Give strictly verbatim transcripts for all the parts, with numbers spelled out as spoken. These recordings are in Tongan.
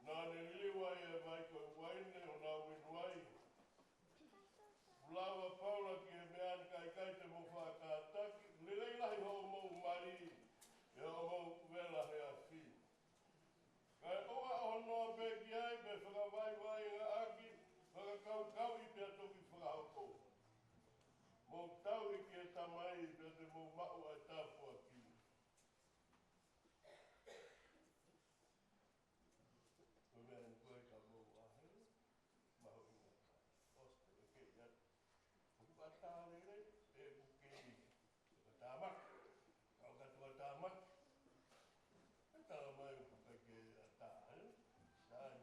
Naʻa ne liliu ai e vai ko e uaine ʻo nau inu ai. Kuo lava ʻa Paula ki he meʻa ni, ka ʻikai te mou faʻa kātaki, lelei lahi hoʻomou mali, ʻi hoʻomou vela he afi. Kae ʻoua ʻe ʻohonoa pē ki ai, pea fakavaivaiʻi, fakakaukauʻi pea toki fakahoko. Mou tauhi ki he Tamai, pea te mou maʻu ʻa e tāpuaki. Ko e meʻa ni ko e ka mou ʻahe, mahuʻinga. ʻOsi pē ke ia. ʻOku ʻatā lelei, ʻe ʻoku kei. Ka tāmaki. Ka ʻoku ʻatā tāmaki. ʻE tala mai ʻoku ʻikai ke ʻatā, ē? Sai.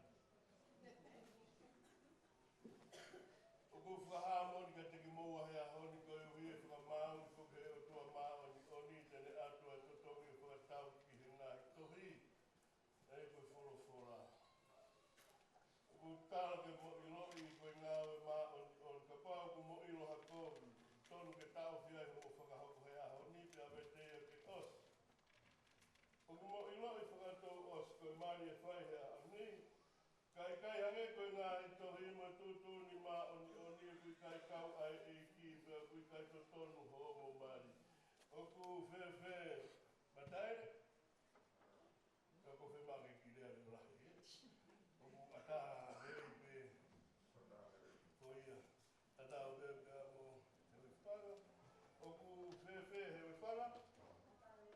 ʻOku fakahā moʻoni kiate kimoua he ʻaho ni koeʻuhi ʻe fakamaau ko e ʻOtua māʻoniʻoni te ne ʻatu ʻa e totongi ʻo fakatau ki he ngaahi tohi. ʻA ia ko e folofola. ʻOku tala ke mou ʻiloʻi ko e ngāue māʻoniʻoni, kapau ʻoku mou ʻilo ha kovi, tonu ke taʻofi ai hoʻo fakahoko he ʻaho ni pea vete ia ke ʻosi. ʻOku mou ʻiloʻi fakatouʻosi ko e mali ʻe fai he ʻaho ni, ka ʻikai hangē ko e ngaahi tohi mo e tuʻutuʻuni māʻoniʻoni ʻoku ʻikai kau ʻa e ʻEiki pea ʻoku ʻikai totonu hoʻomou mali. ʻOku fēfē, Mataele? Ka ko fē mali ki lea le lahi, ē? ʻOku ʻatā lelei pē. Ko ia. ʻAtā ʻo pē pea mo Heuefala. ʻOku fēfē Heuefala? Ē.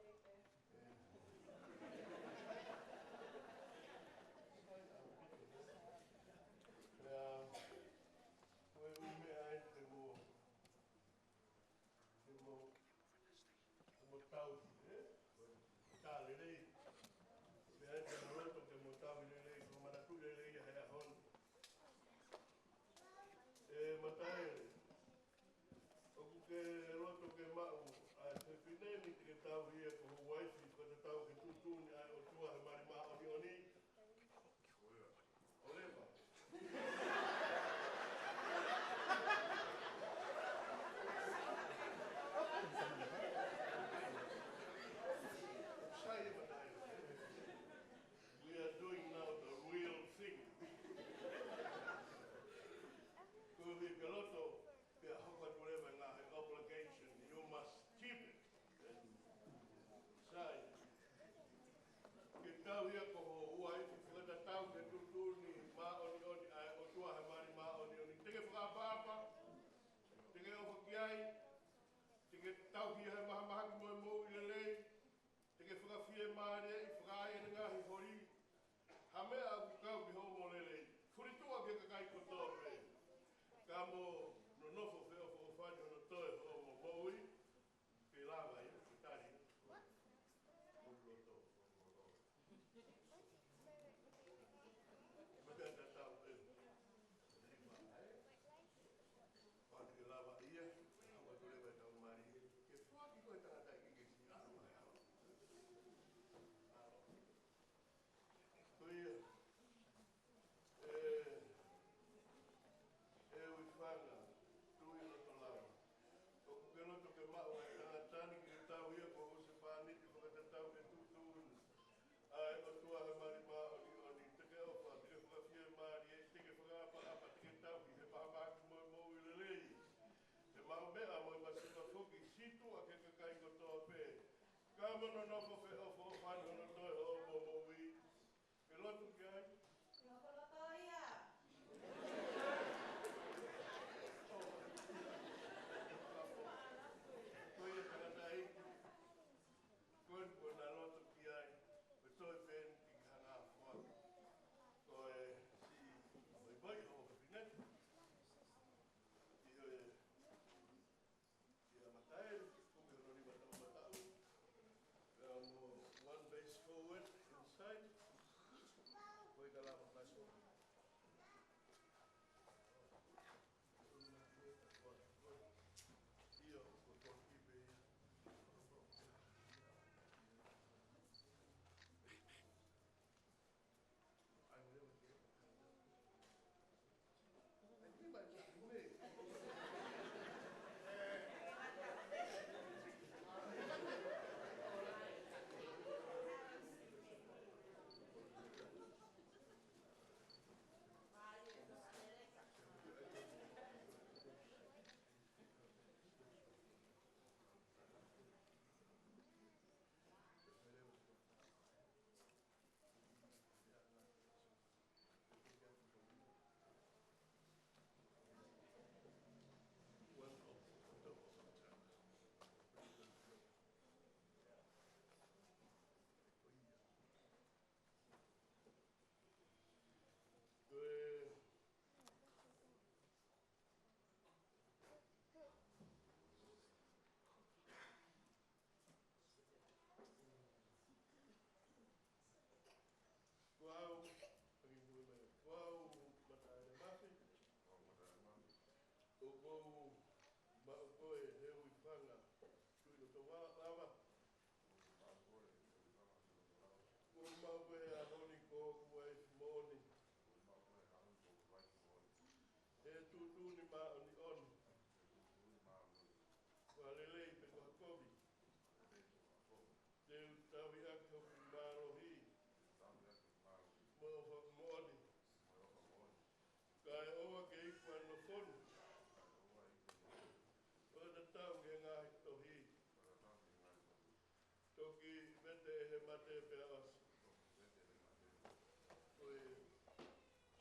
Pea, ko e ʻū meʻa ʻe te mo, te mo Ke mo tauhi, ē? Tauhi lelei. Pea ʻe te mo loto ke mo tauhi lelei, ko e manatu lelei ia he ʻaho ni. ʻE Mataele, ʻoku ke loto ke maʻu ʻa e fefine ni te ke tauhi ia ko ho uaifi, ko e tatau ke tuʻutuʻuni ʻa e ʻOtua he mali māʻoniʻoni? ʻOleva. Sai e Mataele. We are doing now the real thing. Ko e ke loto, pea hoko atu leva e ngaahi obligation, you must keep it. Sai. Ke tauhi ia ko ho uaifi fakatatau ki he tuʻutuʻuni māʻoniʻoni ʻa e ʻOtua he mali māʻoniʻoni. Te ke fakaʻapaʻapa, te ke ʻofa ki ai, te ke tauhi ia he mahamahaki mo e moʻui lelei, te ke fakafiemālieʻi, fakaʻai ʻene ngaahi holi. Ha meʻa ʻoku kau ki hoʻomo lelei. Fulituʻa ki he kakai kotoa pē. Ka mo nonofo feʻofoʻofani hono toe hoʻomo moʻui. Ke lava ia, ke tali. Mo loto. Maka tatau pē. Pau ke lava ia, ʻoua te leva e tau mali. Ke foaki ko e tangata ke ke si alo mai alo. Ko ia, ʻe, ʻe Uifanga, tui loto lava. ʻOku ke loto ke maʻu ʻa e tangata ni ke tauhi ia ko ho husepāniti fakatatau ki he tuʻutuʻuni ʻa e ʻOtua he mali māʻoniʻoni, te ke ʻofa, te ke fakafiemālieʻi, te ke fakaʻapaʻapa, te ke tauhi he mahamahaki mo e moʻui lelei. He maʻu meʻa mo e masiva foki, sītuʻa ki he kakai kotoa pē. Ka mo nonofo feʻofoʻofani hono toe hoʻomo moʻui. Ke lotu ki ai? Ke hoko loto ia. Ko ia tangataʻeiki. Ko e kuo na loto ki ai. Ko e toe peni ki hanga foaki. Ko e si, ko e vai o fefine. ʻIo e, ʻia Mataele, ko e noni mataʻu mataʻu. Pea mo ʻOku ou maʻu koe he uifanga tuʻi loto lava. ʻOku ou maʻu koe he ʻaho ni ko hoku uaifi moʻoni. He tuʻutuʻuni māʻoniʻoni. Ko ha lelei pe ko ha kovi, te u tauhi ʻaki hoku mālohi mo e ʻofa moʻoni. Kae ʻoua ke iku ʻa e nofo ni, ʻo tatau ki he ngaahi tohi. Toki vete ʻe he mate pea ʻosi. Ko e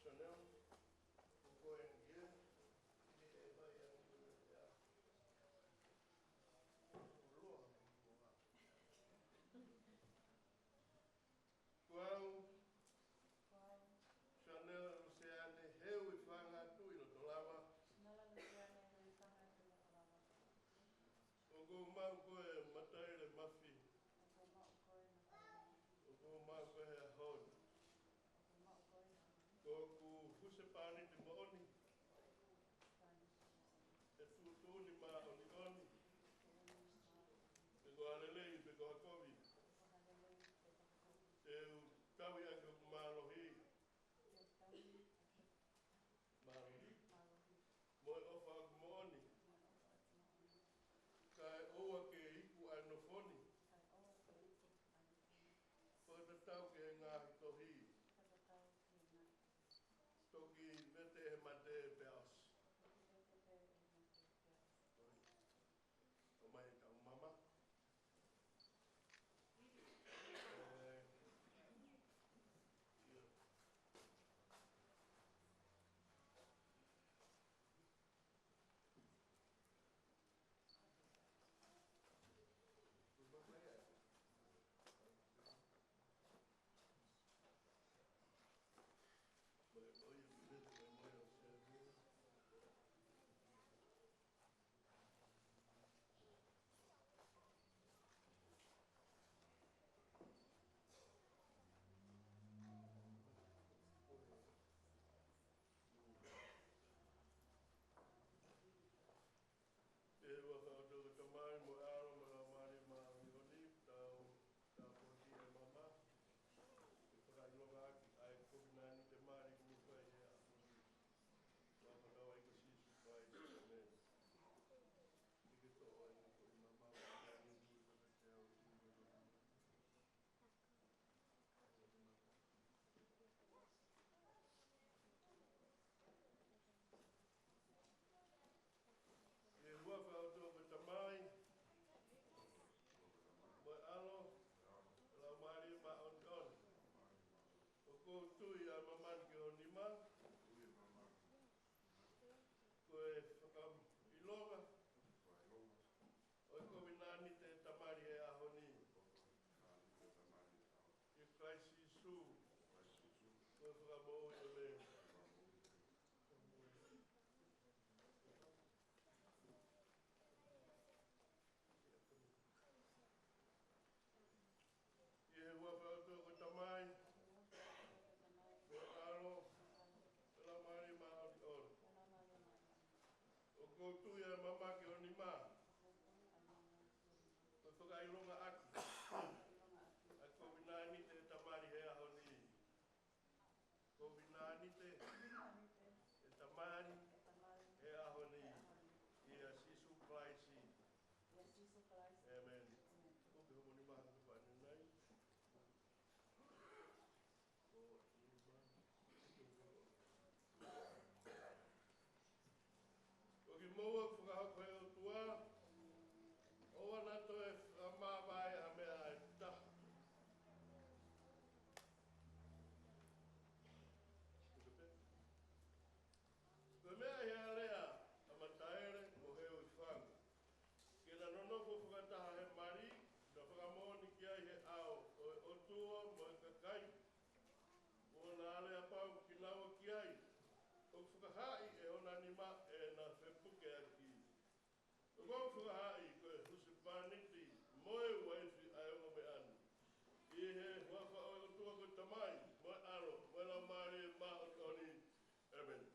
Chanel, ko e ngie, ni e vai a ni ko e a. Ko loa, ko loa. Ko au, Chanel Luseane, he uifanga tuʻi loto lava. Chanel Luseane, he uifanga tuʻi loto lava. ʻOku ou maʻu koe Mataile Mafi. ʻOku ou maʻu koe Mataile. ʻOku ou maʻu koe he ʻaho ni. ʻOku ou maʻu koe he ʻaho ni. Ko hoku husepāniti moʻoni. Ko hoku husepāniti moʻoni. He tuʻutuʻuni māʻoniʻoni. He tuʻutuʻuni māʻoniʻoni. Pe ko ha lelei pe ko ha kovi, pe ko ha lelei pe ko ha kovi, te u tauhi ʻaki hoku mālohi. Te u tauhi ʻaki hoku mālohi. Mālohi. Mo e ʻofa ʻoku moʻoni. Mo e ʻofa ʻoku moʻoni. Kae ʻoua ke iku ʻa e nofo ni. Kae ʻoua ke iku ʻa e nofo ni. ʻO tatau ki he ngaahi tohi. ʻO tatau ki he ngaahi tohi. Toki vete ʻe he mate pea ʻosi. Toki vete pē ʻe he mate pea ʻosi. ʻOmai e kau mama. ʻE, ʻio. ʻI he huafa ʻo e ʻOtua ko e Tamai mo e ʻAlo mo e Laumālie Māʻoniʻoni, tau, tau tāpuakiʻi e mama, ke fakaʻilonga ʻaki ʻa e kovinānite mali kuo fai he ʻaho ni. Fakatauange ko Sīsū Kalaisi, ʻēmeni. ʻIkai ke toʻo ʻa e kovi mama, ʻa e kovi mama, ʻI he huafa ʻo e ʻOtua ko e Tamai, mo e ʻAlo, mo e Laumālie Māʻoniʻoni. ʻOku ou tui ʻa e mama ni ki ho nima, ko e fakaʻilonga ʻo e kovinānite mali he ʻaho ni. ʻIa Kalaisi Sīsū, ko e Fakamoʻui, ʻēmeni. ʻI he huafa ʻo e ʻOtua ko e Tamai, mo e ʻAlo, mo e Laumālie Māʻoniʻoni. ʻOku ou tui ʻa e mama ki ho nima, ko e fakaʻilonga ʻaki ʻa e kovinānite mali he ʻaho ni. Kovinānite mali he ʻaho ni, ʻia Sīsū Kalaisi. ʻEmeni. Ko e homoni maha ko pani nai. Ko kimoua ʻoku fakahoko ʻe he ʻOtua, ʻoua naʻa toe fakamāvae ha meʻa ʻe taha. Ko e meʻa ʻi he alea ʻa Mataele mo e uifanga, ke na nonofo fakataha he mali, na fakamoʻoni ki ai he ʻao ʻo e ʻOtua mo e kakai. ʻOku na aleapau kinaua ki ai, ʻoku fakahaaʻi ʻe hona nima ʻena fepukeʻaki. ʻOku ou fakahaaʻi ko e husepāniti mo e uaifi ʻa e ongo meʻa ni. ʻI he huafa ʻo e ʻOtua ko e Tamai, mo e ʻAlo, mo e Laumālie Māʻoniʻoni. ʻEmeni.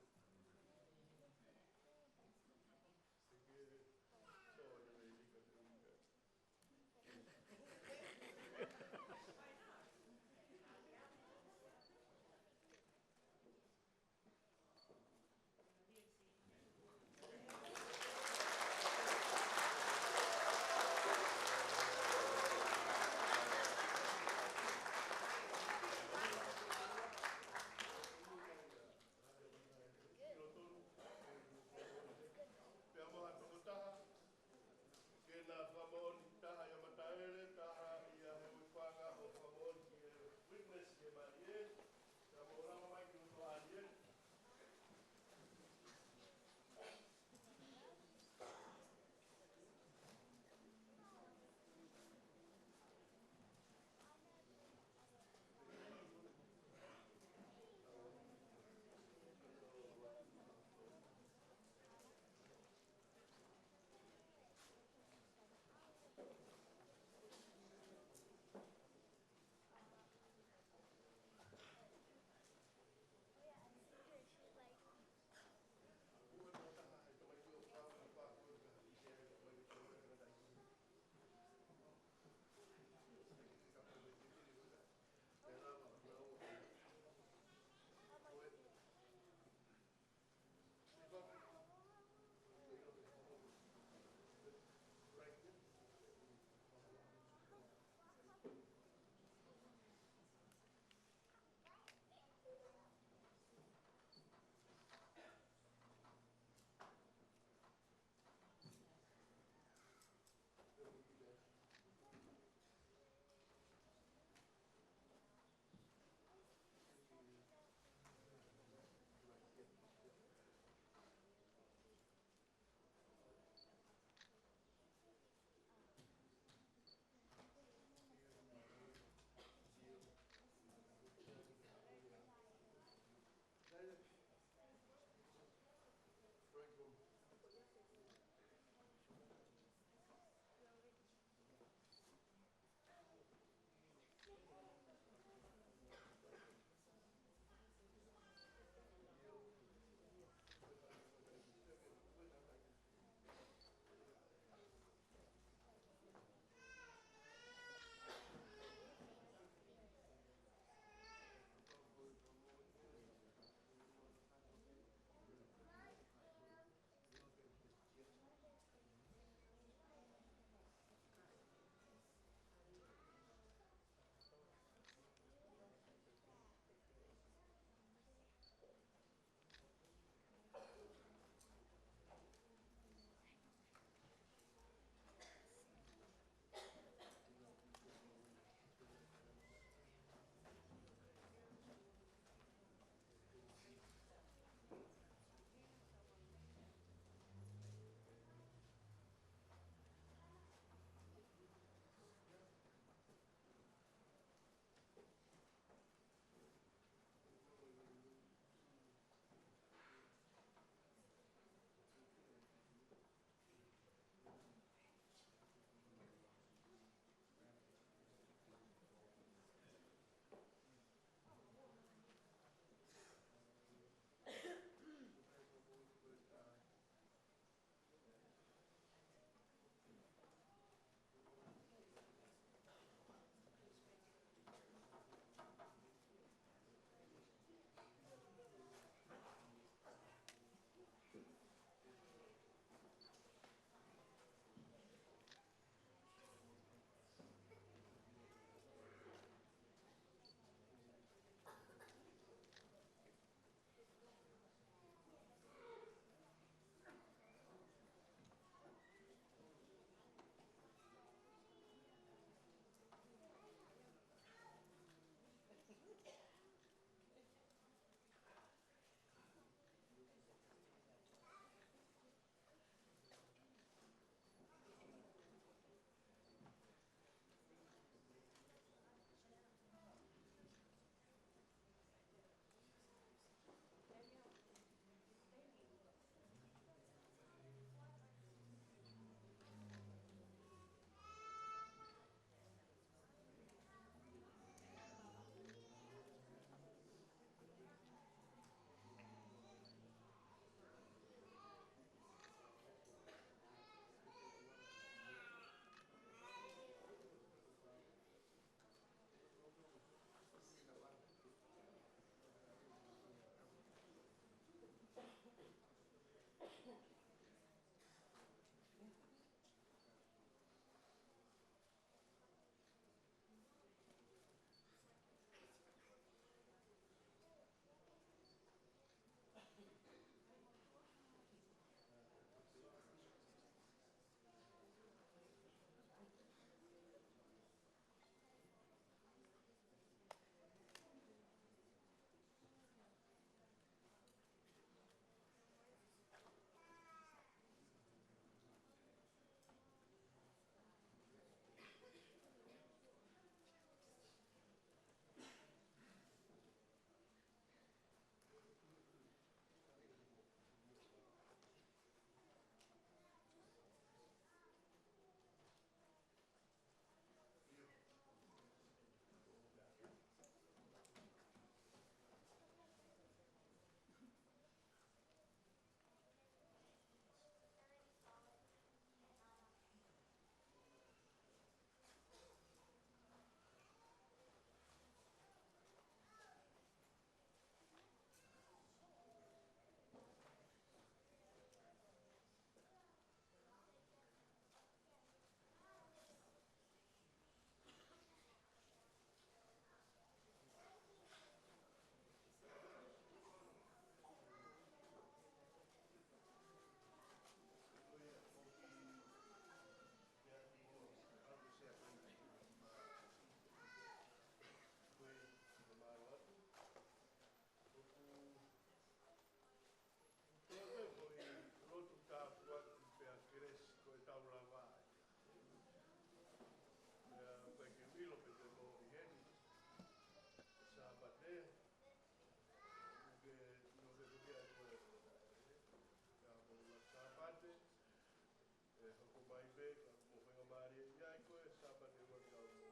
pē, ka mo faingamālie ʻi ai ko e Sāpate ua ki ʻaho ni.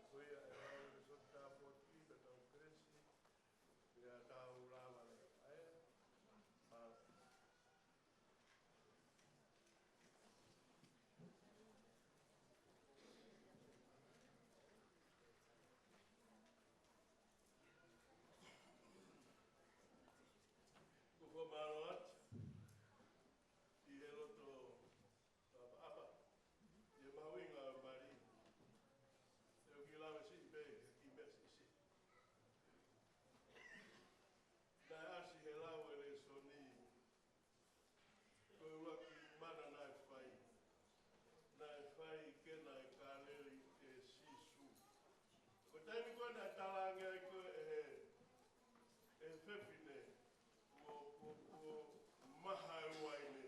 Ko ia ʻe lau e lēsoni tāpuaki, ka tau kelesi, pea tau lava leva. ʻAe, mālō. Ko e fakamālō atu ʻi he loto ʻapaʻapa, ʻi he mahuʻinga ʻo e mali. ʻE u kiʻi lave siʻi pē, kiʻi meʻa siʻisiʻi. Naʻe ʻasi he lau e lēsoni, ko e ʻuluaki mana naʻe fai, naʻe fai ke naʻe kāleli ʻe Sīsū. Ko e taimi ko ē naʻe talaange ai ko ē ʻe he, ʻe he fefine, kuo, kuo, kuo maha e uaine.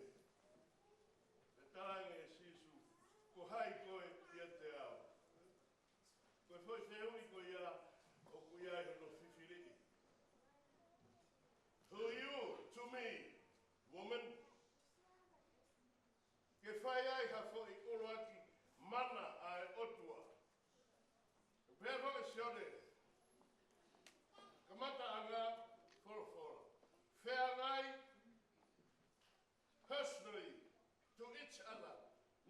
Naʻe talaange ʻe Sīsū, ko hai koe ʻiate au? Ko e foʻi fehuʻi ko ia ʻoku ʻi ai hono fifiliʻi. Who you to me, woman? Ke fai ai ha foʻi ʻuluaki mana ʻa e ʻOtua. Pea foki Sione, kamataʻanga folofola. Feangai personally to each other.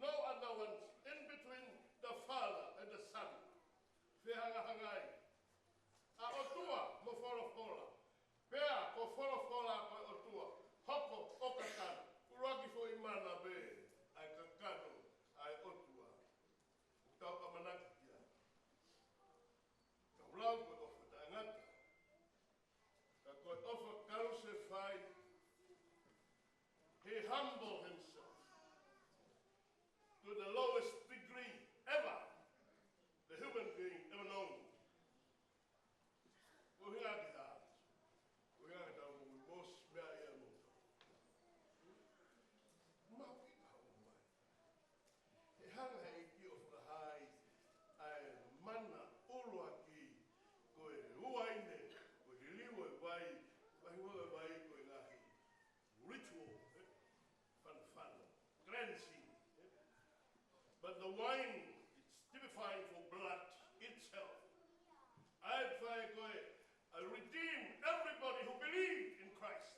No other ones in between the Father and the Son. Fehangahangai ʻa e ʻOtua mo e folofola. Pea ko e folofola ko e ʻOtua. Hoko ʻo kakano. ʻUluaki foʻi mana pē ʻa e kakano ʻa e ʻOtua. Tau ʻamanaki ki ai. Tau lau ko e ʻofa taʻengata. Ka ko e ʻofa kalusefai, he humble himself to the lowest degree ever the human being ever known. Ko e ʻuhinga ki ha, ko e ʻuhinga ki tau mo mos mea ia mo. Mau ki ka o mai. ʻE hanga he ʻEiki ʻo fakahā ai ʻa e mana ʻuluaki, ko e uaine, ko e liliu e vai, vai ua e vai, ko e ngaahi ritual, eh? Fanofano, cleansing, eh? But the wine, it's typifying for blood itself. ʻA e fai ko ē, I redeem everybody who believe in Christ.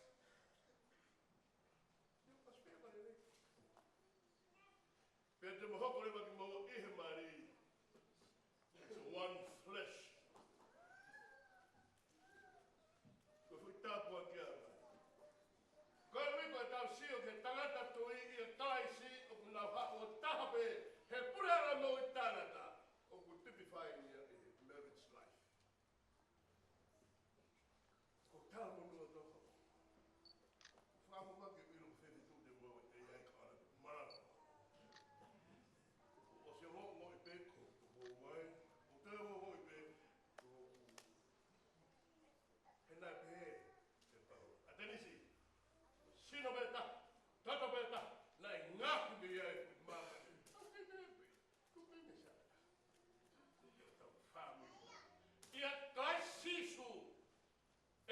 Pea te mau hoko leva kimoua ʻi he mali. It's one flesh. Ko e foʻi tāpuaki ia. Ko e ʻuhi ko e tau sio ki he tangata tui ʻia Kalaisi ʻoku nau haʻu ʻo taha pē he puleʻanga moʻui taʻengata ʻoku typify ia ʻi he marriage life. Ko e tala monū ʻo toko. Fakaʻamu mai ke ʻilo ko fē te tuʻu te mau ʻi ai ka ʻana malava. ʻOsi ʻo moʻui pē ko, ko mai. ʻO te moʻui pē ko. He naʻe pehē ʻe Paula. ʻAtenisi. Sino pē taha, toto pē taha, naʻe ngaahi pē ia ʻi māmani. Ko e meʻa sata. Ko e tau fāmili. ʻIa Kalaisi Sīsū,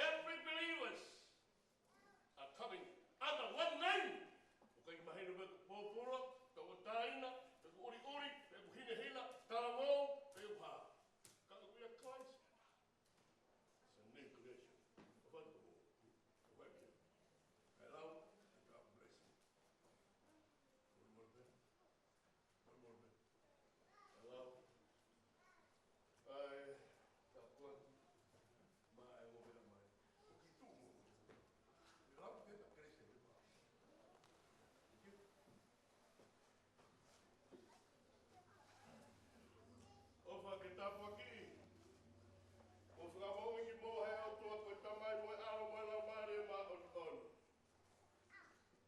every believers are coming under one name. ʻOku ʻikai mahino pe ko e pōpula, pe ko e tāina, pe ko e ʻuliʻuli, pe ko e hinehina, talavou, pe ko e hā. Ka ko ʻia Kalaisi. It's a new creation. ʻOfa atu. ʻOfa atu. Hello. God bless you. One more bit. One more bit. Hello. ʻAi, tāpuaki. Mai, ʻo mea mai. ʻOku tuʻu mo. Hello, pē ka kelesi. Thank you. ʻOfa ke tāpuakiʻi. ʻO fakamoʻui kimoua ʻe he ʻOtua ko e Tamai mo e ʻAlo mo e Laumālie Māʻoniʻoni.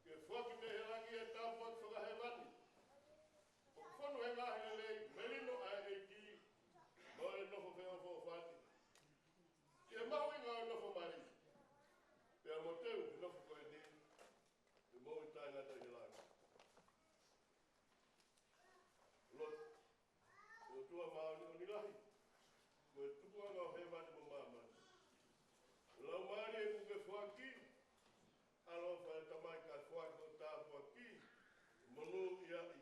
Ke foaki mei he langi e tāpuaki fakahēvani. ʻOku fonu he ngaahi lelei melino ʻa e ʻEiki, mo e nofo feʻofoʻofani. ʻI he mahuʻinga ʻo e nofo mali. Pea mo teu he nofo ko eni. Te mau ʻi taʻengata ʻi he langi. Lotu. ʻOtua māʻoniʻoni lahi, ko e tupuʻanga ʻo hēvani mo māmani. Laumālie kuo ke foaki, ʻaloʻofa ʻe Tamai kae foaki hoʻo tāpuaki, monūʻia ʻi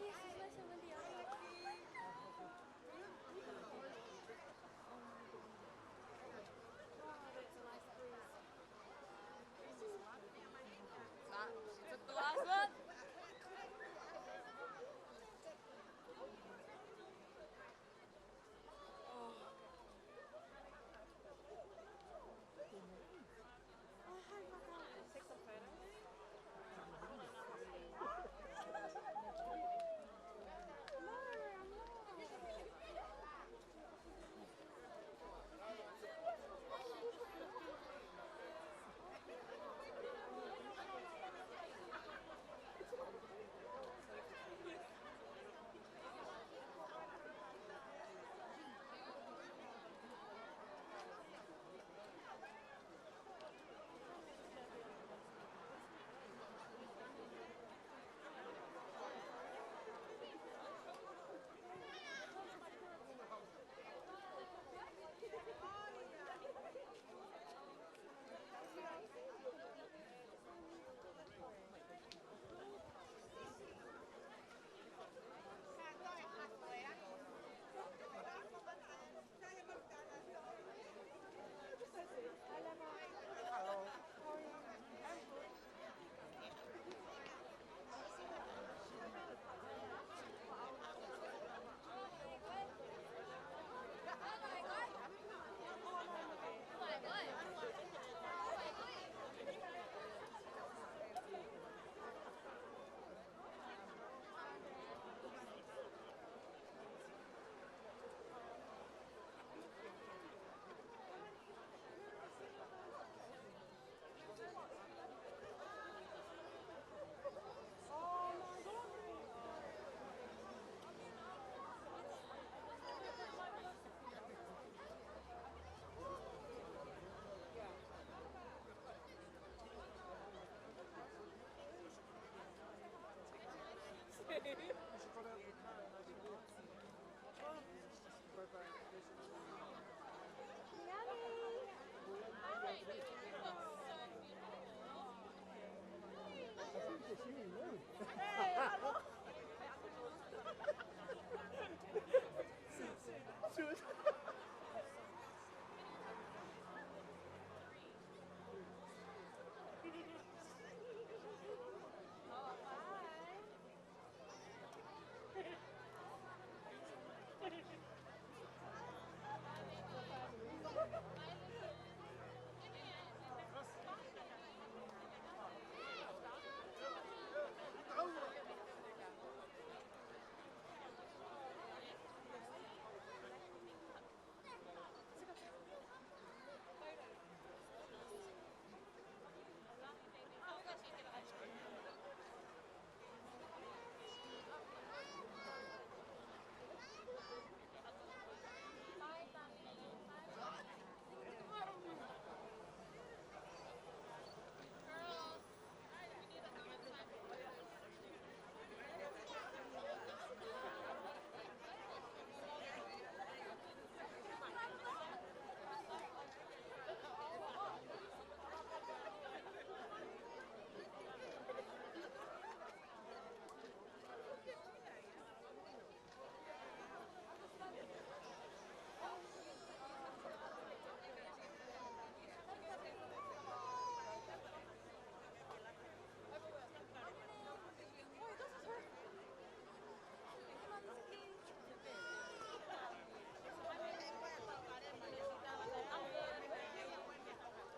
Yes, it's nice and windy out here. Wow, that's a nice breeze. Ah, she took the last one.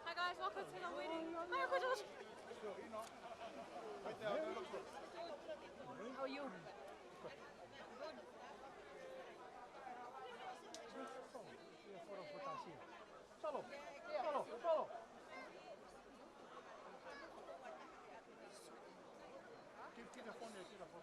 Hi guys, welcome to the wedding. Hi, Uncle Josh. How are you? Solo, solo, solo. Keep, keep the phone there, keep the phone.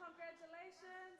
Congratulations.